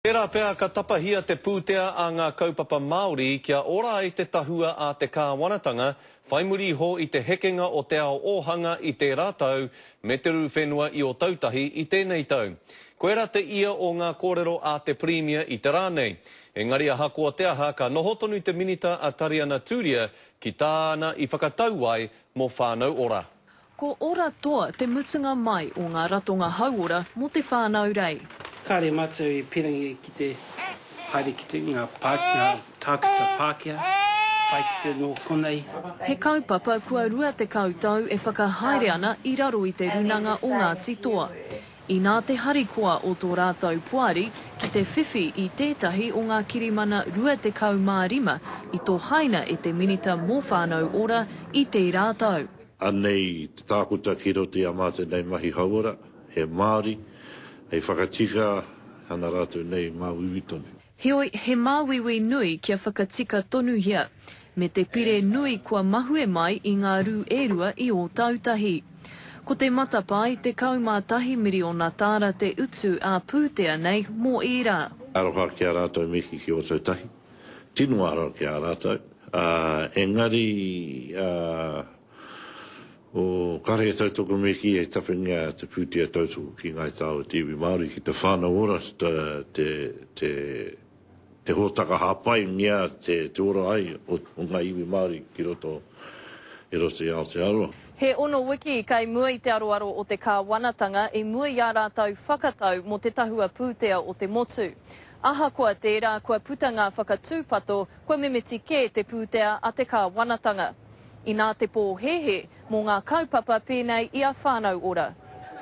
Tērā pea ka tapahia te pūtea a ngā kaupapa Māori kia ora ai te tahua a te kāwanatanga whai muri iho i te hekenga o te ao ōhanga i tērā tau me te rū whenua i Ōtautahi i tēnei tau. Koirā te ia o ngā kōrero a te Pirimia i te rā nei. Engari ahakoa te aha ka noho tonu te Minita a Tariana Turia ki tāna i whakatau ai mō Whānau Ora. Ko Ora Toa te mutunga mai o ngā ratonga hauora mō te whānau rei. Kāre mātou i pirangi ki te haere ki te ngā ngā tākuta Pākehā, pai ki te noho konei. He kaupapa kua 20 tau e whakahaere ana i raro i te Runanga o Ngāti Toa. Inā te harikoa o tō rātou poari ki te whiwhi i tētahi o ngā kirimana 25 i tohaina e te Minita mō Whānau Ora i tērā tau. Anei te tākuta ki roto i a mātou nei mahi hauora, he Māori, hei whakatika ana rātou nei māuiui tonu. Heoi, he māuiui nui kia whakatika tonuhia, me te pire nui kua mahue mai i ngā rū e rua i Ōtautahi. Ko te matapae, 11 miriona tāra te utu ā-pūtea nei mō ērā. Aroha ki a rātou me ki ki Ōtautahi. Tino aroha ki a rātou. Ā, engari, ā, o, kāre e tautoko me kī e tapengia te pūtea tautoko ki Ngāi Tāua te iwi Māori, ki te whānau ora te, te, te, te hōtaka hāpaingia te, te ora ai o, o ngā iwi Māori ki roto, i roto i Aotearoa. He ono wiki kei mua i te aroaro o te kāwanatanga i mua i ā rātou whakatau mō te tahua pūtea o te motu. Ahakoa tērā, kua puta ngā whakatūpato, kua mimiti kē te pūtea a te kāwanatanga. Inā te pōhēhē mō ngā kaupapa pēnei i a Whānau Ora.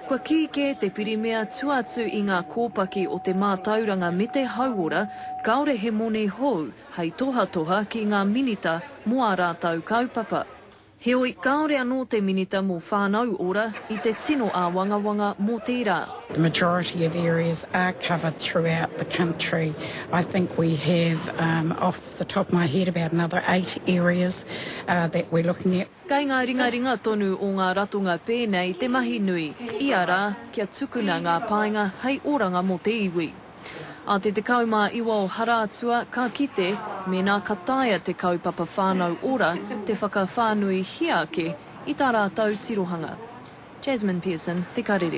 Kua kī kē te Pirimia tua atu i ngā kōpaki o te mātauranga me te hauora, kāore he moni hou hei tohatoha ki ngā minita mō ā rātou kaupapa. Heoi, kāore anō te Minita mō Whānau Ora i te tino āwangawanga mō tērā. The majority of areas are covered throughout the country. I think we have off the top of my head about another eight areas that we're looking at. Kei ngā ringaringa tonu o ngā ratonga pēnei te mahi nui, ia rā, kia tukuna ngā painga hei oranga mō te iwi. Ā te 19 o Harātua ka kite mēnā ka taea te kaupapa Whānau Ora te whakawhānuihia ake i tā rātou tirohanga. Jasmine Pearson, Te Karere.